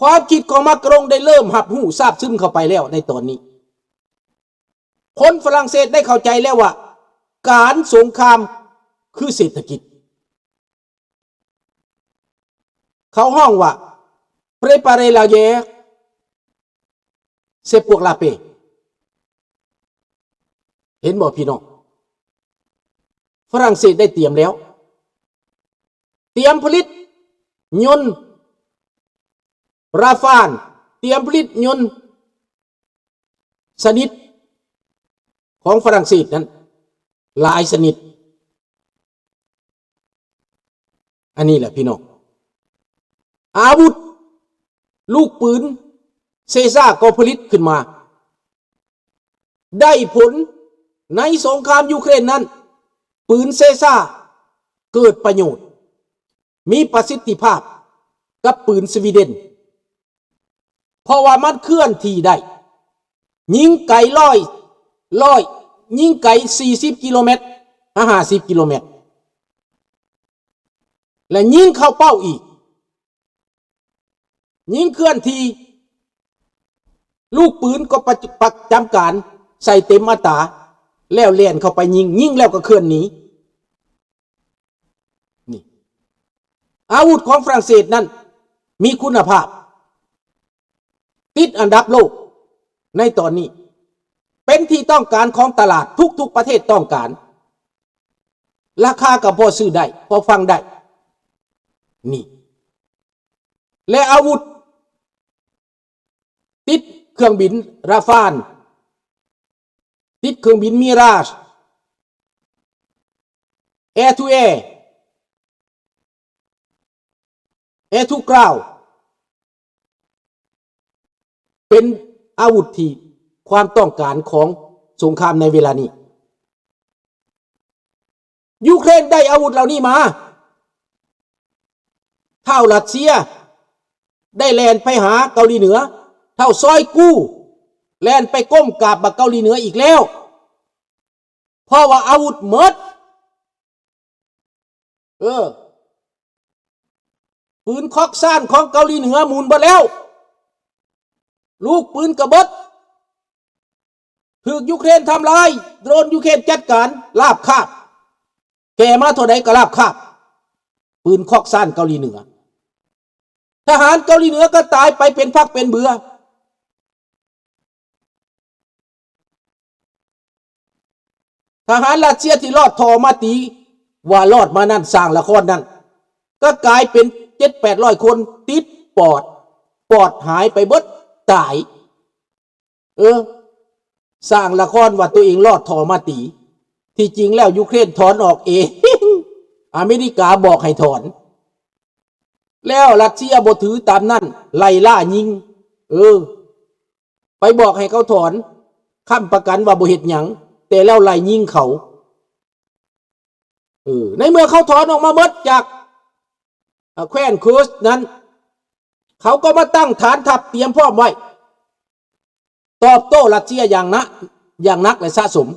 ຄວາມຄິດຂອງມາກຣົງໄດ້ເລີ່ມຮັບຮູ້ຊາບຊຶມເຂົ້າໄປແລ້ວໃນຕອນນີ້. ຄົນຝຣັ່ງເສດໄດ້ເຂົ້າໃຈແລ້ວວ່າ ການສົງຄາມຄືເສດຖະກິດ. ເຂົາຮ້ອງວ່າ Préparez la guerre, c'est pour la paix. ເຫັນບໍ່ພີ່ນ້ອງ? ຝຣັ່ງເສດໄດ້ຕຽມແລ້ວ. ຕຽມຜະລິດຍົນ Rafale, ຕຽມຜະລິດຍົນຊະນິດຂອງຝຣັ່ງເສດນັ້ນຫຼາຍຊະນິດ. ອັນນີ້ແຫຼະພີ່ນ້ອງ ອາວຸດລູກປືນ Caesar ກໍຜະລິດຂຶ້ນມາ. ໄດ້ຜົນໃນສົງຄາມຢູເຄຣນນັ້ນ, ປືນເຊຊາເກີດປະໂຫຍດ, ມີປະສິດທິພາບກັບປືນສະວີເດັນ, ເພາະວ່າມັນເຄື່ອນທີ່ໄດ້, ຍິງໄກຮ້ອຍ, ຮ້ອຍ, ຍິງໄກສີ່ສິບກິໂລແມັດ ຫາຫ້າສິບກິໂລແມັດ ແລະ ຍິງເຂົ້າເປົ້າອີກ. ຍິງເຄື່ອນທີ່, ລູກປືນກໍປະ ປະຈຳການໃສ່ເຕັມອັດຕາ ແລ້ວແລ່ນເຂົ້າໄປຍິງ, ຍິງແລ້ວກໍເຄື່ອນໜີ. ນີ້ ອາວຸດຂອງຝຣັ່ງເສດນັ້ນມີຄຸນນະພາບ, ຕິດອັນດັບໂລກໃນຕອນນີ້, ເປັນທີ່ຕ້ອງການຂອງຕະຫຼາດ, ທຸກໆປະເທດຕ້ອງການ, ລາຄາກໍພໍຊື້ໄດ້, ພໍຟັງໄດ້. ນີ້ ແລະ ອາວຸດ ຕິດເຄື່ອງບິນ Rafale, ຕິດເຄື່ອງບິນ Mirage, Air to Air, Air to Ground, ເປັນອາວຸດທີ່ຄວາມຕ້ອງການຂອງສົງຄາມໃນເວລານີ້. ຢູເຄຣນໄດ້ອາວຸດເຫຼົ່ານີ້ມາ, ທ້າວຣັດເຊຍໄດ້ແລ່ນໄປຫາເກົາຫຼີເໜືອ, ທ້າວຊອຍກູແລ່ນໄປກົ້ມກາບບັກເກົາຫຼີເໜືອອີກແລ້ວ, ເພາະວ່າອາວຸດໝົດ. ເອີ ປືນຄອກຊານຂອງເກົາຫຼີເໜືອໝູນເບິດແລ້ວ, ລູກປືນກະເບິດ, ຖືກຢູເຄຣນທຳລາຍ, ໂດຣນຢູເຄຣນຈັດການລາບຄາບ, ແກ່ມາເທົ່າໃດກໍລາບຄາບ. ປືນຄອກຊານເກົາຫຼີເໜືອ, ທະຫານເກົາຫຼີເໜືອກໍຕາຍໄປເປັນຝັກເປັນເບືອ. ທະຫານຣັດເຊຍທີ່ລອດທໍ່ມາຕີ ວ່າລອດມານັ້ນ, ສ້າງລະຄອນນັ້ນ ກໍກາຍເປັນເຈັດແປດຮ້ອຍຄົນ ຕິດປອດ, ປອດຫາຍໄປເບິດ, ຕາຍ. ເອີ ສ້າງລະຄອນວ່າຕົວເອງລອດທໍ່ມາຕີ, ທີ່ຈິງແລ້ວຢູເຄຣນຖອນອອກເອງ, ອາເມລິກາບອກໃຫ້ຖອນ. ແລ້ວຣັດເຊຍບໍ່ຖືຕາມນັ້ນ, ໄລ່ລ່າຍິງ. ເອີ ໄປບອກໃຫ້ເຂົາຖອນ, ຄ້ຳປະກັນວ່າບໍ່ເຮັດຫຍັງ, ແຕ່ແລ້ວໄລ່ຍິງເຂົາ. ເອີ ໃນເມື່ອເຂົາຖອນອອກມາໝົດຈາກ ເອີ ແຄວ້ນ Kursk ນັ້ນ, ເຂົາກໍມາຕັ້ງຖານທັບຕຽມພ້ອມໄວ້ ຕອບໂຕ້ຣັດເຊຍຢ່າງໜະ ຢ່າງໜັກ ແລະ ສະສົມ.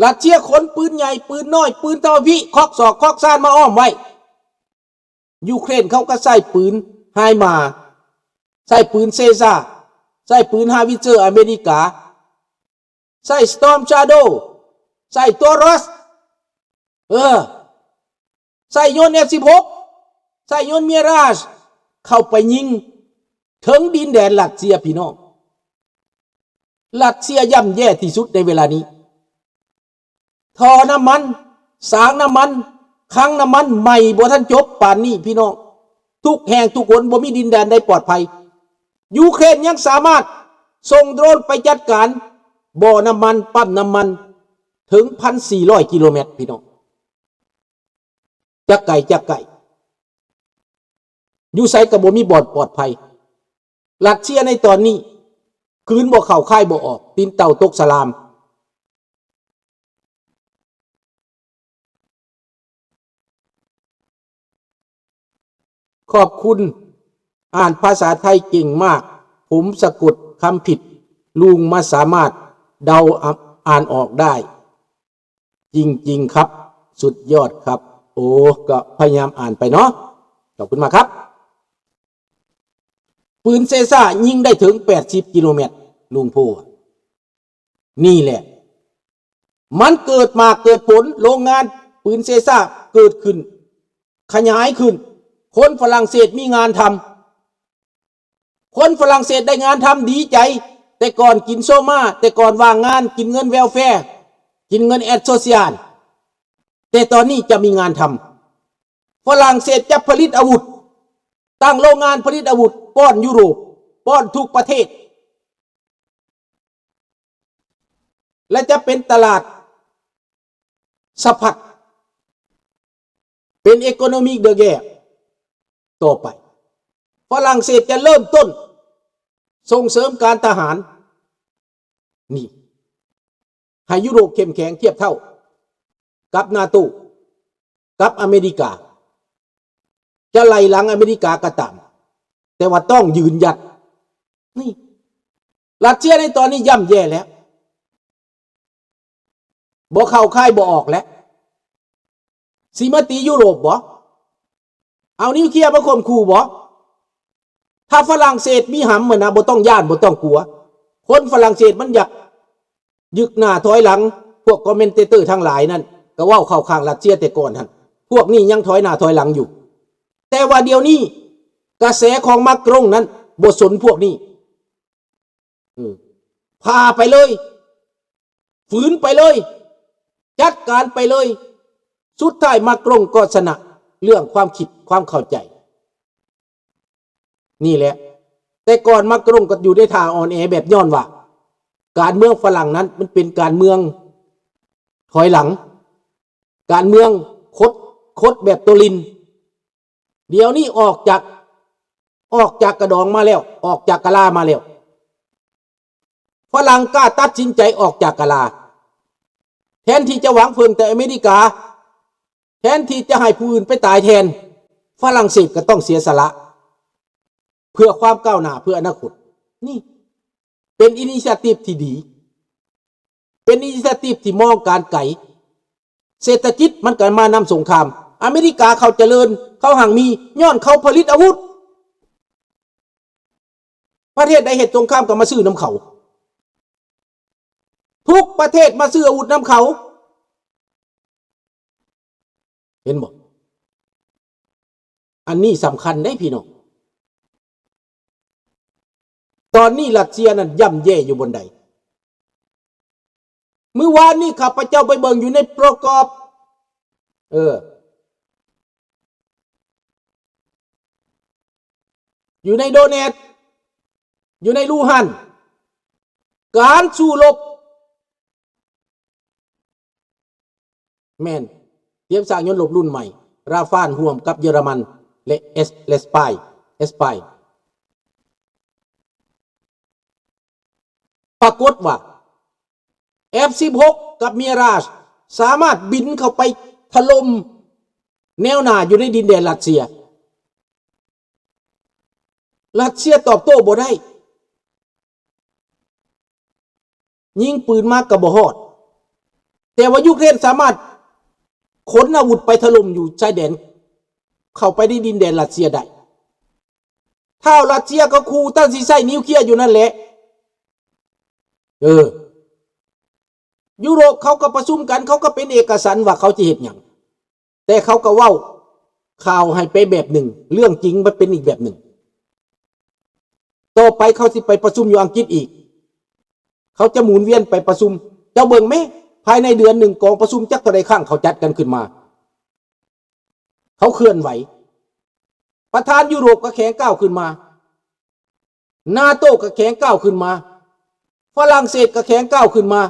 ຣັດເຊຍຂົນປືນໃຫຍ່, ປືນນ້ອຍ, ປືນທຳມະພິ, ຄອກສອກຄອກຊານມາອ້ອມໄວ້. ຢູເຄຣນເຂົາກໍໃຊ້ປືນ HIMARS, ໃຊ້ປືນ Caesar, ໃຊ້ປືນ Howitzer ອາເມລິກາ, ໃຊ້ Storm Shadow, ໃຊ້ Taurus, ເອີ ໃຊ້ຍົນ ເອັຟສິບຫົກ, ໃຊ້ຍົນ Mirage ເຂົ້າໄປຍິງເຖິງດິນແດນຣັດເຊຍ, ພີ່ນ້ອງ. ຣັດເຊຍຍ່ຳແຍ່ທີ່ສຸດໃນເວລານີ້. ທໍ່ນ້ຳມັນ, ສາງນ້ຳມັນ, ຄັງນ້ຳມັນ ໄໝ້ບໍ່ທັນຈົບປານນີ້, ພີ່ນ້ອງ. ທຸກແຫ່ງທຸກຫົນ ບໍ່ມີດິນແດນໃດປອດໄພ. ຢູເຄຣນຍັງສາມາດສົ່ງໂດຣນໄປຈັດການບໍ່ນ້ຳມັນ, ປ້ຳນ້ຳມັນ ເຖິງພັນສີ່ຮ້ອຍກິໂລແມັດ, ພີ່ນ້ອງ. ຈັກໄກຈັກໃກ້, ຢູ່ໃສກໍບໍ່ມີບ່ອນປອດໄພ. ຣັດເຊຍໃນຕອນນີ້ ກືນບໍ່ເຂົ້າ ຄາຍບໍ່ອອກ, ຕີນເຕົ່າຕົກສະລາມ. ຂອບຄຸນ, ອ່ານພາສາໄທເກັ່ງມາກ, ຜົມສະກົດຄຳຜິດ, ລຸງມາສາມາດເດົາ ອ່ານອອກໄດ້. ຈິງໆ ຄັບ, ສຸດຍອດຄັບ. ໂອ້ ກໍພະຍາຍາມອ່ານໄປເນາະ. ຂອບຄຸນມາກຄັບ. ປືນເຊຊາຍິງໄດ້ເຖິງແປດສິບກິໂລແມັດ ລຸງໂພວ່າ. ນີ້ແຫຼະ ມັນເກີດໝາກເກີດຜົນ, ໂລງງານປືນເຊຊາເກີດຂຶ້ນ, ຂະຫຍາຍຂຶ້ນ, ຄົນຝຣັ່ງເສດມີງານທຳ. ຄົນຝຣັ່ງເສດໄດ້ງານທຳດີໃຈ, ແຕ່ກ່ອນກິນໂຊມາ, ແຕ່ກ່ອນວ່າງງານ, ກິນເງິນແວລແຟ, ກິນເງິນແອັດໂຊຊຽນ, ແຕ່ຕອນນີ້ຈະມີງານທຳ. ຝຣັ່ງເສດຈະຜະລິດອາວຸດ, ຕັ້ງໂລງງານຜະລິດອາວຸດປ້ອນຢູໂຣບ, ປ້ອນທຸກປະເທດ. ແລະ ຈະເປັນຕະຫຼາດສະພັດ, ເປັນ economic the gap ຕໍ່ໄປ. ຝຣັ່ງເສດຈະເລີ່ມຕົ້ນສົ່ງເສີມການທະຫານ, ນີ້ ໃຫ້ຢູໂຣບເຂັ້ມແຂງທຽບເທົ່າກັບນາໂຕ, ກັບອາເມລິກາ. ຈະໄລ່ຫຼັງອາເມລິກາກໍຕາມ, ແຕ່ວ່າຕ້ອງຢືນຢັດ. ນີ້ ຣັດເຊຍໃນຕອນນີ້ຍ່ຳແຍ່ແລ້ວ, ບໍ່ເຂົ້າຄ້າຍບໍ່ອອກແລ້ວ. ຊິມາຕີຢູໂຣບບໍ? ເອົານິວເຄຍມາຂົ່ມຂູ່ບໍ? ຖ້າຝຣັ່ງເສດມີຫຳຫັ້ນນະ, ບໍ່ຕ້ອງຢ້ານ, ບໍ່ຕ້ອງກົວ. ຄົນຝຣັ່ງເສດມັນຢາກຍຶກໜ້າຖອຍຫຼັງ, ພວກຄອມເມັນເຕເຕີທັງຫຼາຍນັ້ນ ກໍເວົ້າເຂົ້າຂ້າງຣັດເຊຍແຕ່ກ່ອນຫັ້ນ, ພວກນີ້ຍັງຖອຍໜ້າຖອຍຫຼັງຢູ່. ແຕ່ວ່າດຽວນີ້ກະແສຂອງມາກຣົງນັ້ນບໍ່ສົນພວກນີ້. ເອີ ພາໄປເລີຍ, ຝືນໄປເລີຍ, ຈັດການໄປເລີຍ. ສຸດທ້າຍມາກຣົງກໍຊະນະເລື່ອງຄວາມຄິດຄວາມເຂົ້າໃຈ. ນີ້ແຫຼະ, ແຕ່ກ່ອນມາກຣົງກໍຢູ່ໃນທ່າອ່ອນແອແບບ ຍ້ອນວ່າການເມືອງຝຣັ່ງນັ້ນມັນເປັນການເມືອງຖອຍຫຼັງ, ການເມືອງຄົດ, ຄົດແບບໂຕລິນ. ດຽວນີ້ອອກຈາກ, ອອກຈາກກະດອງມາແລ້ວ, ອອກຈາກກະລາມາແລ້ວ. ຝຣັ່ງກ້າຕັດສິນໃຈອອກຈາກກະລາ, ແທນທີ່ຈະຫວັງເພິ່ງແຕ່ອາເມລິກາ, ແທນທີ່ຈະໃຫ້ຜູ້ອື່ນໄປຕາຍແທນ, ຝຣັ່ງເສດກໍຕ້ອງເສຍສະຫຼະເພື່ອຄວາມກ້າວໜ້າ, ເພື່ອອະນາຄົດ. ນີ້ເປັນ initiative ທີ່ດີ. ເປັນ initiative ທີ່ມອງການໄກ. ເສດຖະກິດມັນກໍມານຳສົງຄາມ. ອາເມລິກາເຂົາຈະເລີນ, ເຂົາຮັ່ງມີ, ຍ້ອນເຂົາຜະລິດອາວຸດ. ປະເທດໃດເຮັດສົງຄາມກໍມາຊື້ນຳເຂົາ. ທຸກປະເທດມາຊື້ອາວຸດນຳເຂົາ. ເຫັນບໍ່? ອັນນີ້ສຳຄັນເດ້ພີ່ນ້ອງ. ຕອນນີ້ຣັດເຊຍນັ້ນຍ່ຳແຍ່ຢູ່ບ່ອນໃດ? ມື້ວານນີ້ຂ້າພະເຈົ້າໄປເບິ່ງຢູ່ໃນໂປຣກອບ, ເອີ, ຢູ່ໃນໂດເນດ, ຢູ່ໃນລູຮັນ, ການສູ້ລົບ ແມ່ນ ຕຽມສ້າງຍົນລົບລຸ້ນໃໝ່, ຣາຟານຮ່ວມກັບເຢຍລະມັນ ແລະ ເອສ ແລະ ສະປາຍ, ແລະ ສະປາຍ. ປາກົດວ່າ ເອັຟສິບຫົກ ກັບມິຣາຊ ສາມາດບິນເຂົ້າໄປຖະຫຼົ່ມແນວໜ້າຢູ່ໃນດິນແດນຣັດເຊຍ. ຣັດເຊຍຕອບໂຕ້ບໍ່ໄດ້. ຍິງປືນມາກໍບໍ່ຮອດ, ແຕ່ວ່າຢູເຄຣນສາມາດຂົນອາວຸດໄປຖະຫຼົ່ມຢູ່ຊາຍແດນ, ເຂົ້າໄປໃນດິນແດນຣັດເຊຍໄດ້. ທ້າວຣັດເຊຍກໍຂູ່ຕັ້ງຊິໃຊ້ນິວເຄຍຢູ່ນັ້ນແຫຼະ. ເອີ, ຢູໂຣບເຂົາກໍປະຊຸມກັນ, ເຂົາກໍເປັນເອກະສັນວ່າເຂົາຈະເຮັດຫຍັງ. ແຕ່ເຂົາກໍເວົ້າຂ່າວໃຫ້ໄປແບບໜຶ່ງ, ເລື່ອງຈິງມັນເປັນອີກແບບໜຶ່ງ. ຕໍ່ໄປເຂົາຊິໄປປະຊຸມຢູ່ອັງກິດອີກ, ເຂົາຈະໝູນວຽນໄປປະຊຸມ. ເຈົ້າເບິ່ງແມ້, ພາຍໃນເດືອນໜຶ່ງກອງປະຊຸມຈັກເທົ່າໃດຄັ້ງເຂົາຈັດກັນຂຶ້ນມາ. ເຂົາເຄື່ອນໄຫວ. ປະທານຢູໂຣບກໍແຂງກ້າວຂຶ້ນມາ. ນາໂຕກໍແຂງກ້າວຂຶ້ນມາ, ຝຣັ່ງເສດກໍແຂງກ້າວຂຶ້ນມາ,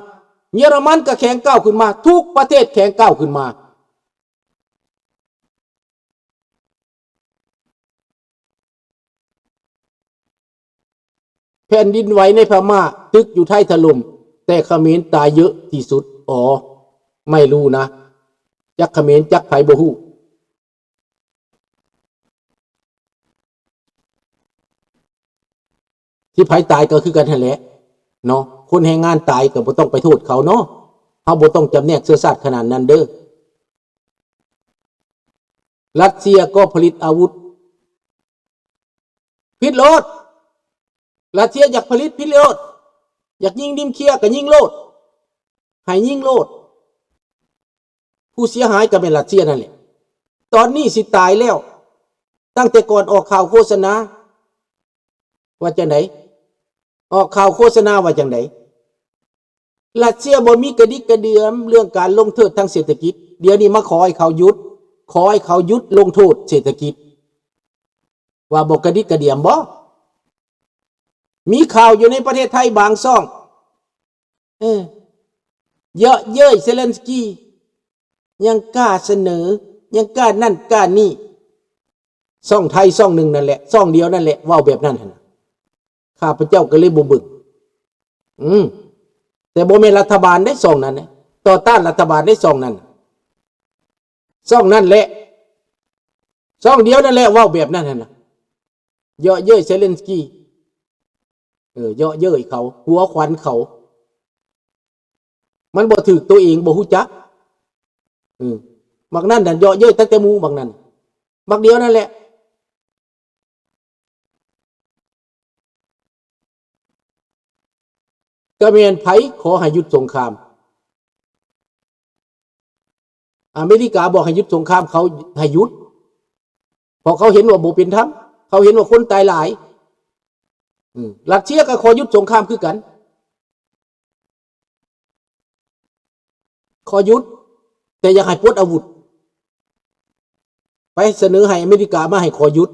ເຢຍລະມັນກໍແຂງກ້າວຂຶ້ນມາ, ທຸກປະເທດແຂງກ້າວຂຶ້ນມາ. ແຜ່ນດິນໄຫວໃນພະມ້າ, ຕຶກຢູ່ໄທຖະຫຼົ່ມ, ແຕ່ຂະເໝນຕາຍເຍີະທີ່ສຸດ. ອໍ, ໄມ່ຮູ້ນະ, ຈັກຂະເໝນຈັກໃຜບໍ່ຮູ້. ທີ່ໃຜຕາຍກໍຄືກັນຫັ້ນແຫຼະເນາະ, ຄົນແຮງງານຕາຍກໍບໍ່ຕ້ອງໄປໂທດເຂົາເນາະ, ເຮົາບໍ່ຕ້ອງຈຳແນກເຊື້ອຊາດຂະໜາດນັ້ນເດີ້. ຣັດເຊຍກໍຜະລິດອາວຸດ, ຜິດໂລດ, ລັດເຊຍຢາກຜະລິດ ຜະລິດໂລດ, ຢາກຍິງນິວເຄຍກໍຍິງໂລດ, ໃຫ້ຍິງໂລດ. ຜູ້ເສຍຫາຍກໍແມ່ນລັດເຊຍນັ້ນແຫຼະ. ຕອນນີ້ຊິຕາຍແລ້ວ, ຕັ້ງແຕ່ກ່ອນອອກຂ່າວໂຄສະນາວ່າຈັ່ງໃດ? ອອກຂ່າວໂຄສະນາວ່າຈັ່ງໃດ? ລັດເຊຍບໍ່ມີກະດິກກະເດືອມເລື່ອງການລົງໂທດທາງເສດຖະກິດ, ດຽວນີ້ມາຂໍໃຫ້ເຂົາຢຸດ, ຂໍໃຫ້ເຂົາຢຸດລົງໂທດເສດຖະກິດ. ວ່າບໍ່ກະດິກກະເດືອມບໍ່? ມີຂ່າວຢູ່ໃນປະເທດໄທບາງຊ່ອງ ເອີ ເຍາະເຍີ້ຍເຊເລັນສກີ ຍັງກ້າສະເໜີ ຍັງກ້ານັ້ນກ້ານີ້. ຊ່ອງໄທຊ່ອງໜຶ່ງນັ້ນແຫຼະ, ຊ່ອງດຽວນັ້ນແຫຼະ ເວົ້າແບບນັ້ນຫັ້ນ. ຂ້າພະເຈົ້າກໍເລີຍບໍ່ເບິ່ງ. ອືມ ແຕ່ບໍ່ແມ່ນລັດຖະບານເດ້ ຊ່ອງນັ້ນເດ້, ຕໍ່ຕ້ານລັດຖະບານເດ້ ຊ່ອງນັ້ນ. ຊ່ອງນັ້ນແຫຼະ ຊ່ອງດຽວນັ້ນແຫຼະ ເວົ້າແບບນັ້ນຫັ້ນນະ. ເຍາະເຍີ້ຍເຊເລັນສກີ ເອີ ເຍາະເຍີ້ຍເຂົາ, ຫົວຂວັນເຂົາ. ມັນບໍ່ຖືກໂຕເອງ ບໍ່ຮູ້ຈັກ. ເອີ ບັກນັ້ນນະ ເຍາະເຍີ້ຍຕັ້ງແຕ່ໝູ່ບັກນັ້ນ, ບັກດຽວນັ້ນແຫຼະ. ກໍແມ່ນໃຜຂໍໃຫ້ຢຸດສົງຄາມ? ອາເມລິກາບອກໃຫ້ຢຸດສົງຄາມ ເຂົາໃຫ້ຢຸດ ເພາະເຂົາເຫັນວ່າບໍ່ເປັນທຳ, ເຂົາເຫັນວ່າຄົນຕາຍຫຼາຍ. ອືມ ຣັດເຊຍກໍຂໍຢຸດສົງຄາມຄືກັນ. ຂໍຢຸດ ແຕ່ຢາກໃຫ້ປົດອາວຸດ. ໄປສະເໜີໃຫ້ອາເມລິກາມາໃຫ້ຂໍຢຸດ.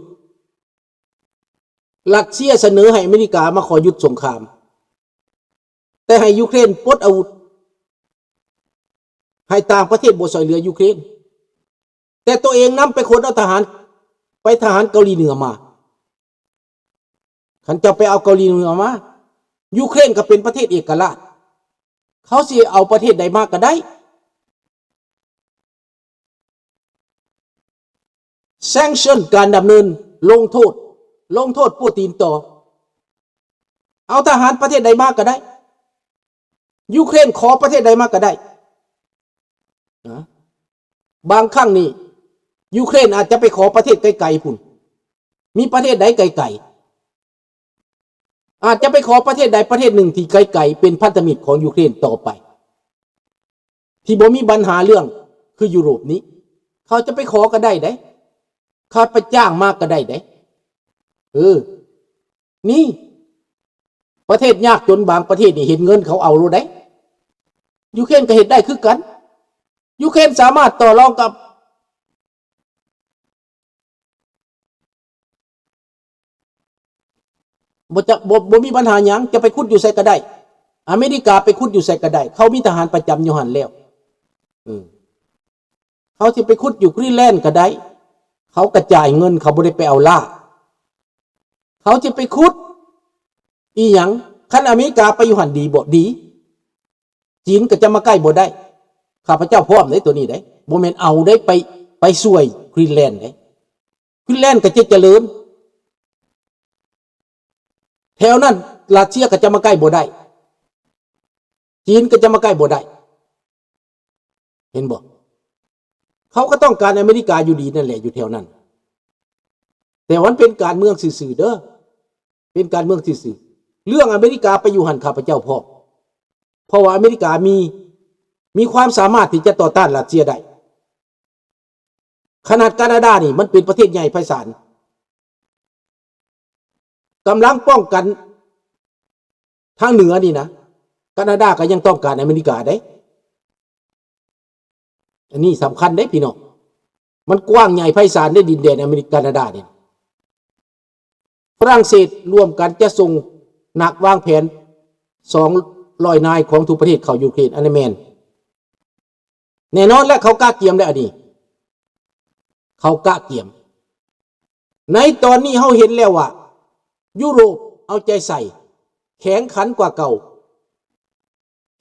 ຣັດເຊຍສະເໜີໃຫ້ອາເມລິກາມາຂໍຢຸດສົງຄາມ, ແຕ່ໃຫ້ຢູເຄຣນປົດອາວຸດ, ໃຫ້ຕ່າງປະເທດບໍ່ຊ່ວຍເຫຼືອຢູເຄຣນ, ແຕ່ໂຕເອງນຳໄປຂົນເອົາທະຫານ, ໄປທະຫານເກົາຫຼີເໜືອມາ. ຄັນເຈົ້າໄປເອົາເກົາຫຼີເໜືອມາ, ຢູເຄຣນກໍເປັນປະເທດເອກະລາດ, ເຂົາຊິເອົາປະເທດໃດມາກໍໄດ້. Sanction ການດຳເນີນລົງໂທດ, ລົງໂທດປູຕິນຕໍ່. ເອົາທະຫານປະເທດໃດມາກໍໄດ້, ຢູເຄຣນຂໍປະເທດໃດມາກໍໄດ້. ນະ ບາງຄັ້ງນີ້ ຢູເຄຣນອາດຈະໄປຂໍປະເທດໄກໆພຸ້ນ, ມີປະເທດໃດໄກໆ? ອາດຈະໄປຂໍປະເທດໃດປະເທດໜຶ່ງທີ່ໄກໆ ເປັນພັນທະມິດຂອງຢູເຄຣນຕໍ່ໄປ ທີ່ບໍ່ມີບັນຫາເລື່ອງຄືຢູໂຣບນີ້. ເຂົາຈະໄປຂໍກໍໄດ້ເດ້, ເຂົາໄປຈ້າງມາກໍໄດ້ເດ້. ເອີ ນີ້ ປະເທດຍາກຈົນບາງປະເທດນີ້ເຫັນເງິນເຂົາເອົາໂລດເດ້. ຢູເຄຣນກໍເຮັດໄດ້ຄືກັນ. ຢູເຄຣນສາມາດຕໍ່ລອງກັບ ບໍ່ຈະ ບໍ່ ບໍ່ມີບັນຫາຫຍັງ, ຈະໄປຂຸດຢູ່ໃສກໍໄດ້. ອາເມລິກາໄປຂຸດຢູ່ໃສກໍໄດ້, ເຂົາມີທະຫານປະຈຳຢູ່ຫັ້ນແລ້ວ. ເອີ ເຂົາຊິໄປຂຸດຢູ່ Greenland ກໍໄດ້, ເຂົາກະຈ່າຍເງິນ, ເຂົາບໍ່ໄດ້ໄປເອົາລ້າ. ເຂົາຊິໄປຂຸດອີ່ຫຍັງ? ຄັນອາເມລິກາໄປຢູ່ຫັ້ນດີບໍ່? ດີ. ຈີນກໍຈະມາໃກ້ບໍ່ໄດ້. ຂ້າພະເຈົ້າພ້ອມເດ້ໂຕນີ້ເດ້. ບໍ່ແມ່ນເອົາເດ້, ໄປ ໄປຊ່ວຍ Greenland ເດ້. Greenland ກໍຈະຈະເລີນ. ແຖວນັ້ນຣັດເຊຍກໍຈະມາໃກ້ບໍ່ໄດ້, ຈີນກໍຈະມາໃກ້ບໍ່ໄດ້. ເຫັນບໍ່? ເຂົາກໍຕ້ອງການອາເມລິກາຢູ່ດີນັ້ນແຫຼະ ຢູ່ແຖວນັ້ນ. ແຕ່ວ່າມັນເປັນການເມືອງຊື່ໆເດີ, ເປັນການເມືອງຊື່ໆ. ເລື່ອງອາເມລິກາໄປຢູ່ຫັ້ນ ຂ້າພະເຈົ້າພ້ອມ, ເພາະວ່າອາເມລິກາມີ ມີຄວາມສາມາດທີ່ຈະຕໍ່ຕ້ານຣັດເຊຍໄດ້. ຂະໜາດການາດານີ້ ມັນເປັນປະເທດໃຫຍ່ໄພສານ, ກຳລັງປ້ອງກັນທາງເໜືອນີ້ນະ, ການາດາກໍຍັງຕ້ອງການອາເມລິກາເດ້. ອັນນີ້ສຳຄັນເດ້ພີ່ນ້ອງ, ມັນກວ້າງໃຫຍ່ໄພສານເດ້ ດິນແດນອາເມລິກາ ການາດານີ້. ຝຣັ່ງເສດຮ່ວມກັນຈະສົ່ງນັກວາງແຜນສອງຮ້ອຍນາຍຂອງທຸກປະເທດເຂົ້າຢູເຄຣນ, ອັນນີ້ແມ່ນແນ່ນອນແຫຼະ, ເຂົາກະກຽມແລ້ວ. ອັນນີ້ເຂົາກະກຽມ. ໃນຕອນນີ້ເຮົາເຫັນແລ້ວວ່າ ຢູໂຣບເອົາໃຈໃສ່, ແຂງຂັນກວ່າເກົ່າ,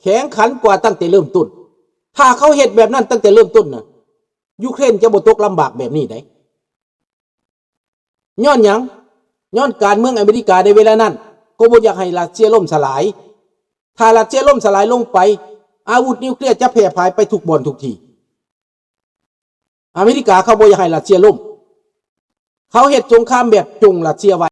ແຂງຂັນກວ່າຕັ້ງແຕ່ເລີ່ມຕົ້ນ. ຖ້າເຂົາເຮັດແບບນັ້ນຕັ້ງແຕ່ເລີ່ມຕົ້ນນະ, ຢູເຄຣນຈະບໍ່ຕົກລຳບາກແບບນີ້ໃດ. ຍ້ອນຫຍັງ? ຍ້ອນການເມືອງອາເມລິກາໃນເວລານັ້ນກໍບໍ່ຢາກໃຫ້ຣັດເຊຍລົ້ມສະຫຼາຍ. ຖ້າຣັດເຊຍລົ້ມສະຫຼາຍລົງໄປ, ອາວຸດນິວເຄລຍຈະແຜ່ຜາຍໄປທຸກບ່ອນທຸກທີ່. ອາເມລິກາເຂົາບໍ່ຢາກໃຫ້ຣັດເຊຍລົ້ມ. ເຂົາເຮັດສົງຄາມແບບຈົ່ງຣັດເຊຍໄວ້